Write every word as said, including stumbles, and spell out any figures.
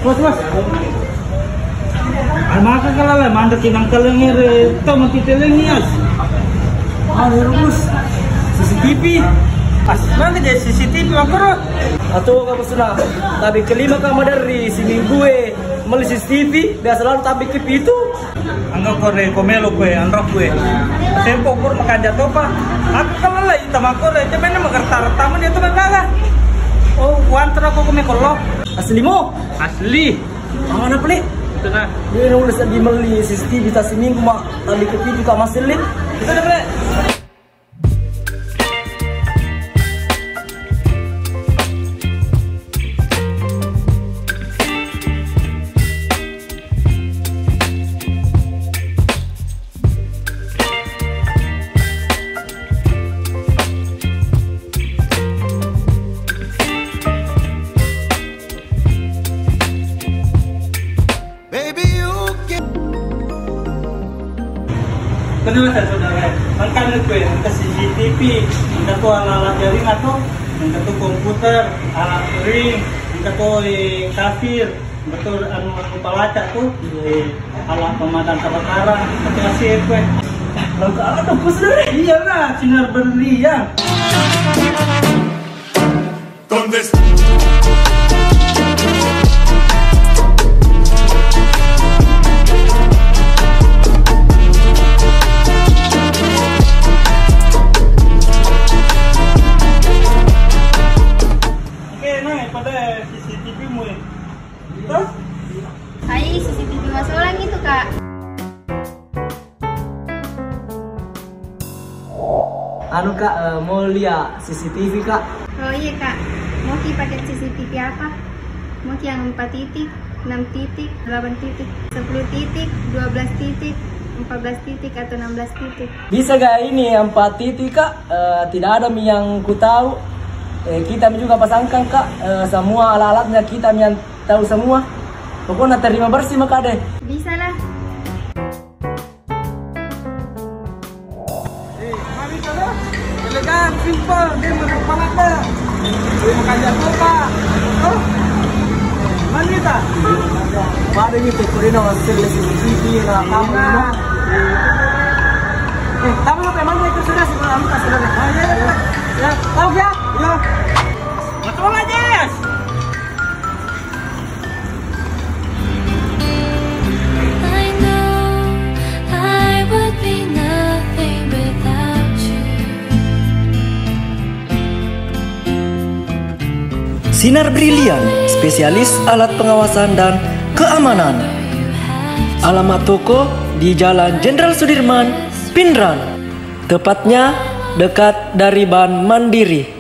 Bos, bos. Almaka kala le, mandeki nangkalengi re, to mati telengi as. Ah, ya, bos. C C T V. Pas, mana dia C C T V makro? Atau kamu sudah, tapi kelima kamu dari seminggu eh, meli C C T V, biasa lalu tapi ke pitu. Angga kore ko melo kue, anro kue. Tempo kur makanja topa. Aku kalala ita makore, itu mana magertar tamu dia tuh kan gaga. Oh, kuantar aku kome kollo. Asli mo? Asli. Mana peli? Itu nah. Dia nulis di meli C C T V tas seminggu mak tadi ke pitu tak masih lin. Itu ada peli. Baby, you can. Kedua, saudara, engka anu kue, engka C C T V, engka tu alat-alat jaring atau engka tu komputer, alat ring, engka tu eh, kasir, engka tu anu, anu palaca tu, eh, alat pemadam kebakaran, engka tu A C kue. Lalu kalau tu, saudara? Iyalah, sinar berlian. Oke, nah, pada C C T V mu, eh. Terus? Hai, C C T V masolang itu, Kak. Anu, Kak, eh, mau lihat C C T V, Kak? Oh iya, Kak. Mau ki pakai C C T V apa? Mau ki yang empat titik, enam titik, delapan titik, sepuluh titik, dua belas titik, empat belas titik, atau enam belas titik? Bisa gak ini empat titik, Kak? Eh, tidak ada mi yang ku tahu. Eh, kita mi juga pasangkan, Kak. Eh, semua alat-alatnya kita mi yang tahu semua. Pokoknya terima bersih maka deh. Bisa lah. Eh, mari kita. Elegan, simple, dia makan palata. Dia makan jatuh, Pak. Oh. Mari kita. Pada gitu, kau dia nak hasil dari sini, sini, nah, kamu, nah. Eh, kamu apa emang itu sudah, sudah, kamu kasih sudah. Oh, iya, iya, iya. Ya, tahu ya? Ya. Betul aja, Yes. I know I would be nothing without you. Sinar Brilian, spesialis alat pengawasan dan keamanan. Alamat toko di Jalan Jenderal Sudirman, Pinrang. Tepatnya dekat dari Bank Mandiri.